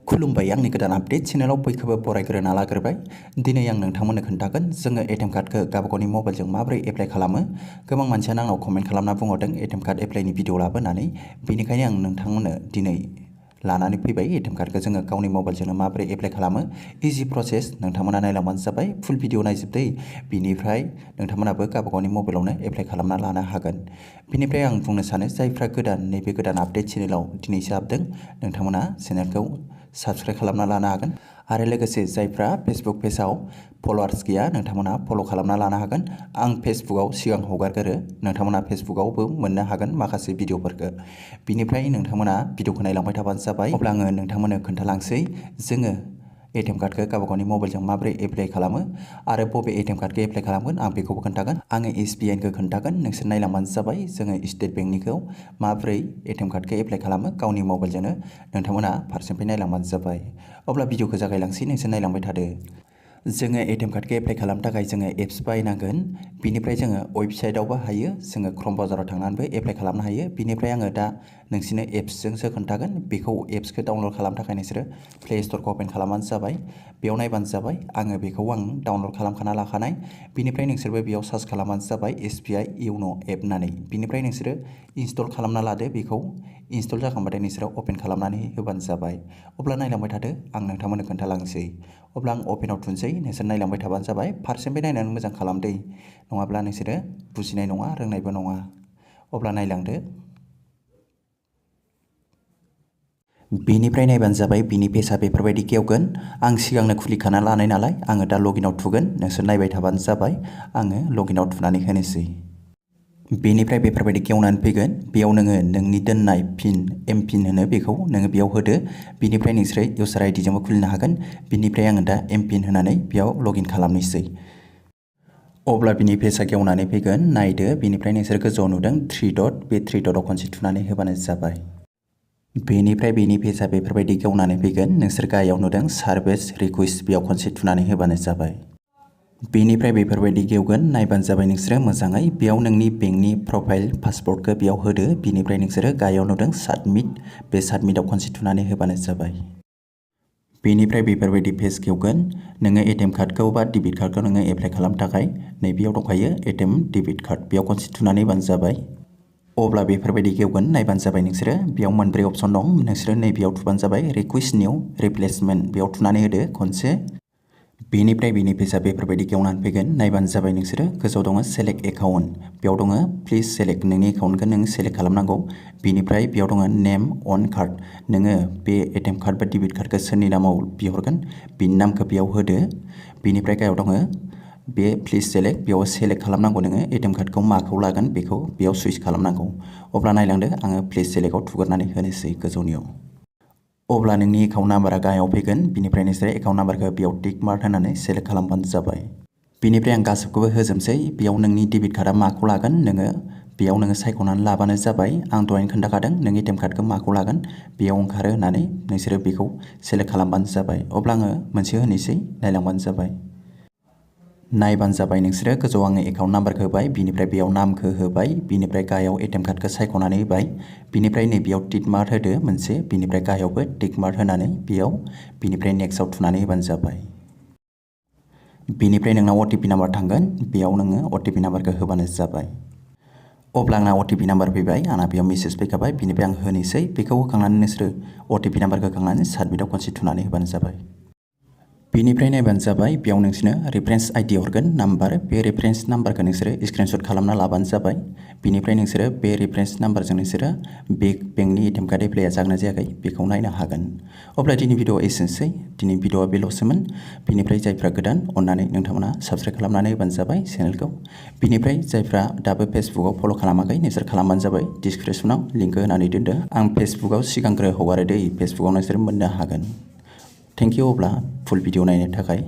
खुलुमबाय आंनि गोदान आपडेट चेनेलाव बयखौबो बरायग्रोना लाग्रोबाय। दिनै आं नोंथांमोननो खोन्थागोन जोङो एटीएम कार्डखौ गावबागावनि मबाइलजों माबोरै एप्लाइ खालामो। गोबां मानसियानो आंनाव कमेन्ट खालामना बुंहरदों एटीएम कार्ड एप्लाइनि भिडिअ लाबोनानै, बेनिखायनो आं नोंथांमोननो दिनै लानानै फैबाय एटीएम कार्डखौ जोङो गावनि मबाइलजोंनो माबोरै एप्लाइ खालामो। इजि प्रसेस, नोंथांमोना नायलांबानो जाबाय। फुल भिडिअ नायजोबदै, बिनिफ्राय नोंथांमोनाबो गावबागावनि मबाइलावनो एप्लाइ खालामना लानो हागोन। बिनिफ्राय आं बुंनो सानो जायफ्रा नैबे गोदान आपडेट चेनेलाव दिनैसो हाबदों, नोंथांमोना चेनेलखौ साबस्क्राइब खालामना लानो हागोन। आरो लोगोसे जायफ्रा फेसबुक पेजाव फलोवार्स गैया, नोंथांमोना फल' खालामना लानो हागोन। आं फेसबुकाव सिगां हगारगोरो, नोंथांमोना फेसबुकावबो मोननो हागोन माखासे भिडिअफोरखौ। बिनिफ्राय नोंथांमोना भिडिअखौ नायलांबाय थाबानो जाबाय। अब्ला आङो नोंथांमोननो खोन्थालांसै जोङो एटीएम कार्डखौ गावबागावनि मबाइलजों माबोरै एप्लाइ खालामो आरो बबे एटीएम कार्डखौ एप्लाइ खालामगोन आं बेखौबो खोन्थागोन। आङो SBIखौ खोन्थागोन, नोंसोर नायलांबानो जाबाय। जोङो स्टेट बेंकनिखौ माबोरै एटीएम कार्डखौ एप्लाइ खालामो गावनि मबाइलजोंनो, नोंथांमोना फारसेनिफ्राय नायलांबानो जाबाय। अब्ला भिडिअखौ जागायलांसै, नोंसोर नायलांबाय थादो। जोङो एटीएम कार्डखौ एप्लाइ खालामनो थाखाय जोङो एप्स बाहायनांगोन। बिनिफ्राय जोङो वेबसाइटआवबो हायो, जोङो क्रोम ब्राउजाराव थांनानैबो एप्लाइ खालामनो हायो। बिनिफ्राय आङो दा नोंसोरनो एप्सजोंसो खोन्थागोन। बेखौ एप्सखौ डाउनलड खालामनो थाखाय नोंसोरो प्ले स्ट'रखौ अपेन खालामबानो जाबाय। बेयाव नायबानो जाबाय, आङो बेखौ डाउनलड खालामखाना लाखानाय। बिनिफ्राय नोंसोरबो बेयाव सार्च खालामबानो जाबाय SBI इउन' एप होननानै। बिनिफ्राय नोंसोरो इनस्टल खालामना लादो। बेखौ इनस्टल जाखांबाथाय नोंसोरो अपेन खालामनानै होबानो जाबाय। अब्ला नायलांबाय थादो, आं नोंथांमोननो खोन्थालांसै। अब्ला आं अपेनाव थुनसै, नोंसोर नायलांबाय थाबानो जाबाय। फारसेनिफ्राय नायनानै मोजां खालामदै, नङाब्ला नोंसोरो बुजिनाय नङा, रोंनायबो नङा। अब्ला नायलांदो। बेनिफ्राय नायबानो जाबाय, बिनि पेजआ बेफोरबायदि गेवगोन। आं सिगांनो खुलिखाना लानाय नालाय आङो दा लगिनआव थुगोन, नोंसोर नायबाय थाबानो जाबाय। आङो लगिनआव थुनानै होनोसै। बेनिफ्राय बेफोरबायदि गेवनानै फैगोन। बेयाव नोङो नोंनि दोननाय पिन, एमपिन होनो बेखौ नोङो बेयाव होदो। बिनिफ्राय नोंसोरो इउजार आइडिजोंबो खुलिनो हागोन। बिनिफ्राय आङो दा एमपिन होनानै बेयाव लगिन खालामनोसै। अब्ला बिनि पेजआ गेवनानै फैगोन, नायदो। बिनिफ्राय नोंसोर गोजौआव नुदों 3 डट, बे 3 डटआव खनसे थुनानै होबानो जाबाय। बेनिफ्राय बेनि पेजआ बेफोरबायदि गेवनानै फैगोन। नोंसोर गाहायाव नुदों सार्भिस रिकुवेस्ट, बेयाव खनसे थुनानै होबानो जाबाय। बेनिफ्राय बेफोरबायदि गेवगोन, नायबानो जाबाय नोंसोरो मोजाङै। बेयाव नोंनि बेंकनि प्रफाइल पासवर्डखौ बेयाव होदो। बिनिफ्राय नोंसोरो गाहायाव नुदों साबमिट, बे साबमिटआव खनसे थुनानै होबानो जाबाय। बेनिफ्राय बेफोरबायदि पेज गेवगोन। नोङो एटीएम कार्डखौ बा डेबिट कार्डखौ नोङो एप्लाइ खालामनो थाखाय नैबेयाव दंखायो एटीएम डेबिट कार्ड, बेयाव खनसे थुनानै होबानो जाबाय। अब्ला बेफोरबायदि गेवगोन, नायबानो जाबाय नोंसोरो। बेयाव मोनब्रै अप्शन दं, नोंसोरो नैबेयाव थुबानो जाबाय रिकुवेस्ट निउ रिप्लेसमेन्ट, बेयाव थुनानै होदो खनसे। बेनिफ्राय बेनि पेजआ बेफोरबायदि गेवनानै फैगोन, नायबानो जाबाय नोंसोरो। गोजौआव दङ सेलेक्ट एकाउन्ट, बेयाव दङ प्लिज सेलेक्ट, नोंनि एकाउन्टखौ नों सेलेक्ट खालामनांगौ। बेनिफ्राय बेयाव दङ नेम अन कार्ड, नोङो बे एटीएम कार्ड बा डेबिट कार्डखौ सोरनि नामाव बिहरगोन बिनि नामखौ बेयाव होदो। बेनिफ्राय गाहायाव दङ बे प्लिज सेलेक्ट, बेयाव सेलेक्ट खालामनांगौ नोङो एटीएम कार्डखौ माखौ लागोन बेखौ बेयाव सुइस खालामनांगौ। अब्ला नायलांदो, आङो प्लिज सेलेक्टआव थुग्रोनानै होनोसै गोजौनियाव। अब्ला नोंनि एकाउन्ट नाम्बारा गाहायाव फैगोन। बिनिफ्राय नोंसोरो एकाउन्ट नाम्बारखौ बेयाव टिक मार्क होनानै सेलेक्ट खालामबानो जाबाय। बेनिफ्राय आं गासैखौबो होजोबसै। बेयाव नोंनि डेबिट कार्डआ माखौ लागोन बेयाव नोङो सायख'नानै लाबानो जाबाय। आं दहायनो खोन्थाखादों नों एटीएम कार्डखौ माखौ लागोन बेयाव ओंखारो होननानै, नोंसोरो बेखौ सेलेक्ट खालामबानो जाबाय। अब्ला आङो मोनसे होनोसै, नायलांबानो जाबाय। नायबानो जाबाय नोंसोरो। गोजौआव आङो एकाउन्ट नाम्बारखौ होबाय, बिनिफ्राय बेयाव नामखौ होबाय, बिनिफ्राय गाहायाव एटीएम कार्डखौ सायख'नानै होबाय। बिनिफ्राय नैबेयाव टिक मार्क होदो मोनसे, बिनिफ्राय गाहायावबो टिक मार्क होनानै बेयाव बिनिफ्राय नेक्स्टआव थुनानै होबानो जाबाय। बेनिफ्राय नोंनाव OTP नाम्बार थांगोन, बेयाव नोङो OTP नाम्बारखौ होबानो जाबाय। अब्ला आंना OTP नाम्बार फैबाय, आंना बेयाव मेसेज फैखाबाय। बिनिफ्राय आं होनोसै, बेखौ होखांनानै नोंसोरो OTP नाम्बारखौ होखांनानै साबमिटआव खनसे थुनानै होबानो जाबाय। बेनिफ्राय नायबानो जाबाय, बेयाव नोंसोरनो रेफारेन्स आइडि हरगोन नाम्बार, बे रेफारेन्स नाम्बारखौ नोंसोरो स्क्रिनशट खालामना लाबानो जाबाय। बिनिफ्राय नोंसोरो बे रेफारेन्स नाम्बारजों नोंसोरो बे बेंकनि एटीएम कार्ड एप्लाइआ जागोन ना जायाखै बेखौ नायनो हागोन। अब्ला दिनै भिडिअ एसेनोसै, दिनै भिडिअआ बेल'सोमोन। बिनिफ्राय जायफ्रा गोदान, अननानै नोंथांमोना साबस्क्राइब खालामनानै होबानो जाबाय चेनेलखौ। बिनिफ्राय जायफ्रा दाबो फेसबुकाव फल' खालामाखै नोंसोर खालामबानो जाबाय। डिसक्रिपसनाव लिंक होनानै दोनदो। आं फेसबुकाव सिगांग्रो हगारो दै, फेसबुकाव नोंसोर मोननो हागोन। थेंक इउ अब्ला फुल भिडिअ नायनो थाखाय।